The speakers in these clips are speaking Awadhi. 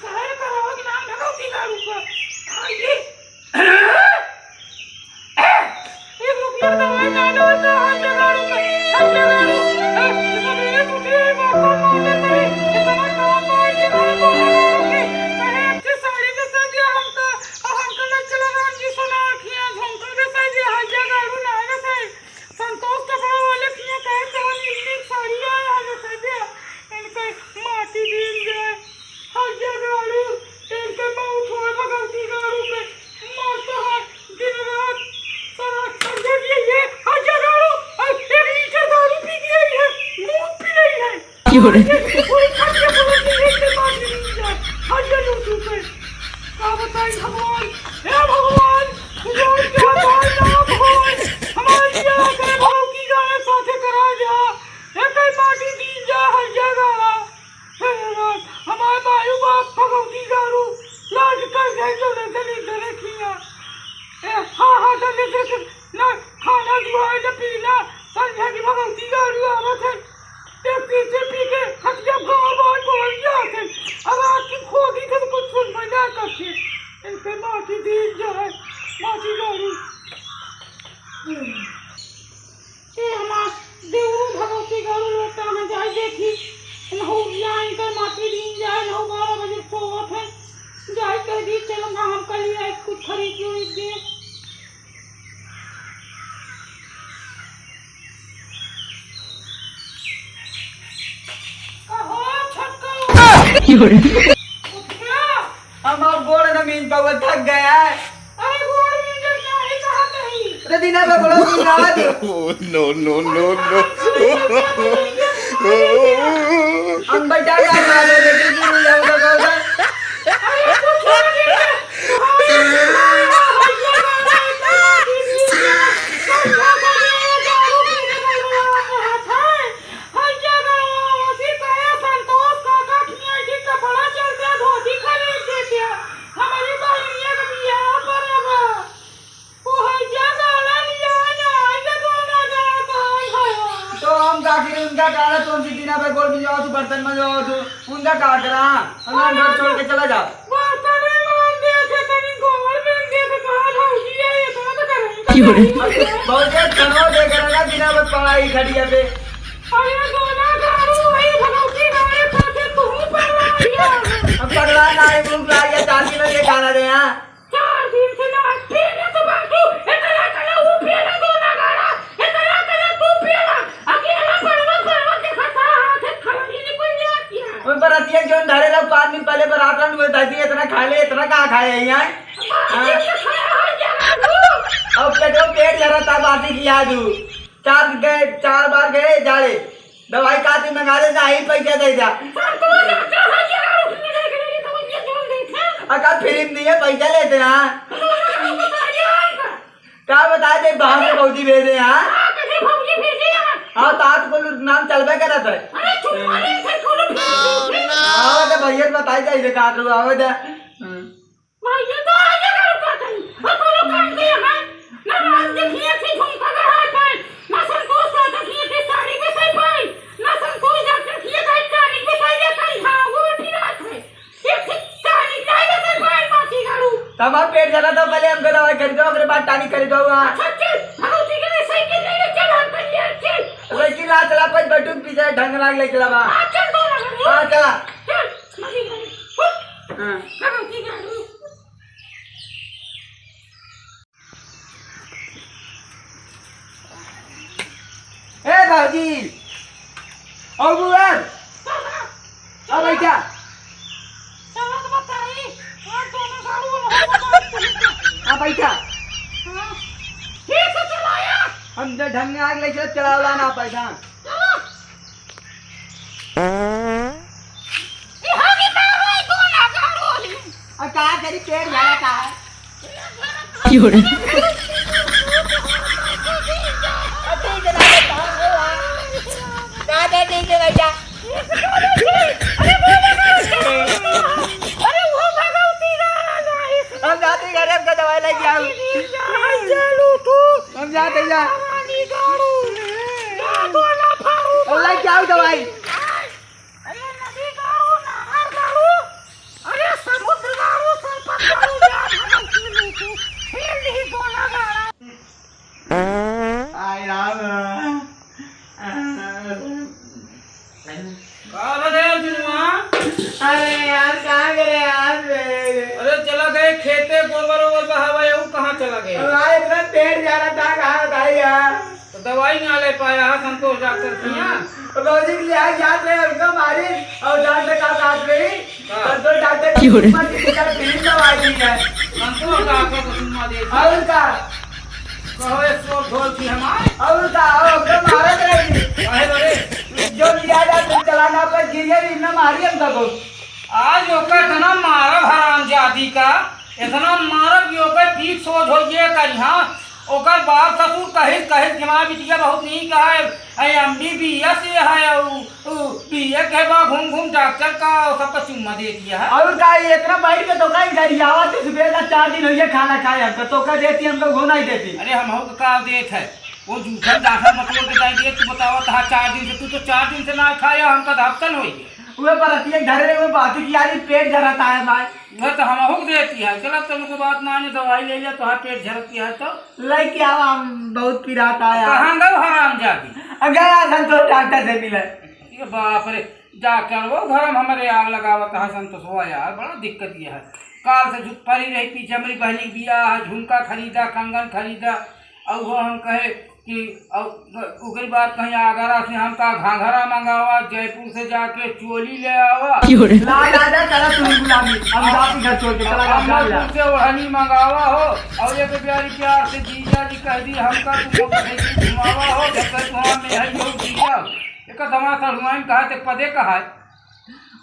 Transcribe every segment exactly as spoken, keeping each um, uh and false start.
काहे करावत नाम भगवती दारू का? आ, ये एक रुपया दवाई ना लेता, हर जगाड़ू का, हर जगाड़ू। ए, सवेरे उठे, बापा मारे करे, इतना काम बाय के करे, बोला ना के। कहे, "अच्छी साड़ी में सज गया हम तो, अब हमको ले चलो राम जी सोना आँखियाँ, झुमका में सज गया, हर जगाड़ू ना में सज।" संतोष कपड़ा वाले किया कहे, "जवन इतनी साड़ी आया है, में सज गया, इनके माटी दीन जाए।" हर जगाड़ू, इनके मौत होए भगवती दारू के, मरता है दिन रात, सारा खंजर ये, ये, हर जगाड़ू, और एक लीटर दारू पी के आई है, मौत पी रही है। क्यों रे? ये कोई खंजर भगवती एक के पास नहीं जाए, हर जगाड़ू पे। का बताई भगवान, हे भगवान, भगवान क्या बताई ना भगवान, हमारी क्या करे भगवती दारू साथे करा जा, एक ही माटी दी जा, हर जगाड़ा। हे राम, हमार मायू बाप भगवती दारू लाज कर गए तो ले चली चले किया। ए, हाँ, हाँ, चले चले ना खाना दुआए न पीना, संझा की भगवती दारू आवत है। एक पीछे पी के खटिया भाव भाव बोल जाते। अब आपकी खोदी थे तो कुछ सुन में ना करते। इनके माटी दीन जाए, माटी दारू। ए हमार देवरू भगवती गौरू लोग कहाँ जाए देखी, नहु जाए इनकर माटी दीन जाए, नहु बारह बजे सोवत है, जाए कह दी चलो ना हम कल ही आए कुछ खरीद उरीद दे। कहो छोटका। उठिया। हम अब गोड़ न मीन पावे, थक गया है। अरे गोड़ मीन जब नहीं कहा कहीं। अरे दीना बे गोड़ मीन रहा दे। Oh, no, no, no, no। हम बैठा क्या मारे रे, तू क्यों नहीं जाऊँगा कौन? अरे कुछ नहीं। हर जगह वो उसी तरह संतोष काका खिया के कपड़ा चलते, धोती खरीद देते। हमारी बहिनिया के बियाह बराबर। वो हर जगह गाना लिया है ना, हर जगह गाना गाना तो है, है। तो हम का करें, उनका गाना तो हम सीधी ना पे गोल में जाओ, तू बर्तन में जाओ, तू उनका का करा? हम घर छोड़ के चला जा। बर्तन में मान दे, थे तनी गोबर में दे, तो कहा भौजी है, ये तो तो करें। क्यों रे? बहुत देर खाना दे कर ना, बिना बस पढ़ाई खड़ी है बे। अरे गोला गारू, वही भगवती गारे साथे तू पगला गया। अब पगला ना है, भूख लाग गया, चार दिन में ये खाना दे, हाँ। चार दिन से ना, फिर ना तो बाटू, इतना कला वो पियला, गोला गारा, इतना कला तू पियला। अकेला पड़वा, पड़वा के खाता, हाथ से खलानी निकल जाती है। ओए बरातिया जोन धरे रहो, पाँच दिन पहले बरात रन हुए, दादी इतना खा ले, इतना कहाँ खाए हैं यहाँ? बाजी हाँ। के खाया हो जरा तू। अब पेटो पेट जरा था, बाजी की याद हूँ। चार गए, चार बार गए जाले। दवाई काटी मंगा दे, नाही पैसा दे जा। सर, तू डॉक्टर हो क्या? उसने देख लेली तो ये जोड़ देखे। अका फ्री में दिए, पैसा लेते हैं। का बताए दे, बाहर से भौजी भेजे हैं। हाँ, कहीं भौजी भेजे हैं। हाँ, तो आज को नाम चलबे करत है। अरे, चुप, अरे, इधर खोलो, खोलो, खोलो। हाँ, तो भैया बताई जाइए, कहाँ तो आवे दे। हम्म। भाई, ये तो आइए ना रुका कहीं। और कोनो काम के यहाँ ना राम देखिए कि झुमका गढ़ाए पाए, ना संतोष का देखिए कि साड़ी में सही पाए, ना संतोष का देखिए कि साड़ी में सही है, कहीं हाँ, वो भी रात है। ये ठीक साड़ी नहीं है, सही पाए, मासी गाड़ू। तब आप पेट जला तो पहले हमको दवाई खरीदो, ओकरे बाद टानिक खरीदो हुआ। अच्छा, चल, भगवती के लिए साइकिल ले ले, चल, हम कर लिया, चल। साइकिल ला, चला, पर बटुक पीछे ढंग लाग ले, चला बा। हाँ, चल, दो लगा, हाँ, चला। चल, मासी गाड़ू, उठ। हाँ। भगवती गाड़ू। ए भौजी, और बुआ, आ बैठा। चलत बताई, और दोनों गाड़ू वाला हो गया। आ बैठा। हाँ। ठीक से चलाया। हम तो ढंग आग ले चला, चलावला ना पैसा। चलो। ए, हगी ना रोई, दोनों गाड़ू वाली। अब का करी, पेट भरा का है? क्यों रे? अरे वो भगवती राम है। हम जाते घरे, हमका दवाई लेके आओ। चलो तू। हम जाते जा। भवानी गाड़ू। जा तो ना फाड़ू। अल्लाह क्या हो दवाई? अरे नदी गाड़ू, नहर गाड़ू। अरे हमारे इतना पेट जा रहा था, कहाँ बताई यार। तो दवाई ना ले पाया है संतोष डॉक्टर के यहाँ। तो भौजी के लिए आज याद रहे, हमको मारी और डॉक्टर का साथ में ही। हाँ। संतोष डॉक्टर का क्यों रे? चुम्मा दी, बेटा, फ्री दवाई दी है। संतोष डॉक्टर को चुम्मा दे। और का? कहो, एक सौ ढोल थी हमारे। और का? और हमको मारत रही। काहे रे? जो लिया जाए, तो चलाना पर गिरिया भी ना मारी हम सबको। आज ओकर इतना मारब हरामजादी का, इतना मारब कि ओकर पीठ सोझ होइए करिहा। ओकर बाप ससुर कहिस, कहिस कि हमार बिटिया बहुत नीक है, है एमबीबीएस ये है, उ, उ बीए के बा, घूम घूम डॉक्टर का, और सबका चुम्मा दे दिया है। और का, ये इतना बैठ के तो का गरियावा थे, सुबह का चार दिन होइए खाना खाए हमको, तो का देती हमको वो नहीं देती। अरे हमहू का का देत है, वो जूठन जाठन बटोर के दे दिए, तू बतावा, तहा चार दिन से, तू तो चार दिन से ना खाया, हमका तो हफ्तन होइए। उहे पर रतिया घरे रहे, उहे बात की यारी पेट झरत आए भाई। उहे तो हमहू के देती है। चला, तुमको बात माने, दवाई ले लिया, तोहार पेट झरत है तो। लेके आवा, हम बहुत पिरात आया। कहाँ गयो हरामजादी? अब गया संतोष डॉक्टर से मिले। ये बाप रे, डॉक्टर वो घर में हमारे आग लगावत है संतोषवा यार, बड़ा दिक्कत ये है। काल से झुक पड़ी रही पीछे, हमारी बहनी के बियाह है, झुमका खरीदा, कंगन खरीदा, और वो हम कहे कि, और ओकरी बाद कहीं आगरा से हमका घाघरा मंगावा, जयपुर से जाके चोली ले आवा। क्यों रे? ला, ला, जा, करा तू गुलामी। हम जाती घर छोड़ के, चला जा, जा, जा। अम्बरपुर से ओढ़नी मंगावा हो, और एक प्यारी प्यार से जीजा जी कह दी, हमका तू मोटरसाइकिल घुमावा हो, जब तक वहाँ में है यो जीजा। एक दमा सड़ुआइन कहा ते पदे कहा है।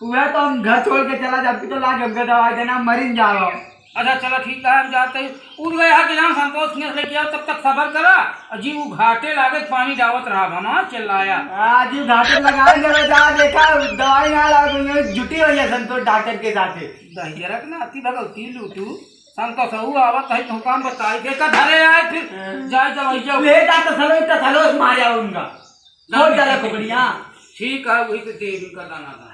उहे तो हम घर छोड़ के चला जाती तो लाग हमके दवाई देना, मरिन जाओ। अच्छा, चला ठीक है, हम जाते हैं। उठ गए है कि जान संतोष सिंह से लेके आओ, तब तक सबर करा। और जी, वो घाटे लागे, पानी डावत रहा, हम हाँ चिल्लाया। हाँ जी, घाटे लगाए जरा जा, देखा, दवाई ना लाग, जुटी हुई है संतोष डॉक्टर के साथ। दहिजरा के नाती भगवती लूटू, संतोष हऊ आवत है, तो काम बताई, देखा धरे आए, फिर हाँ। जाए दवाइया। ले जा तो सलो, तो सलो मारे उनका। बहुत ज्यादा पकड़िया। ठीक है, वही तो दे इनका दाना दाना।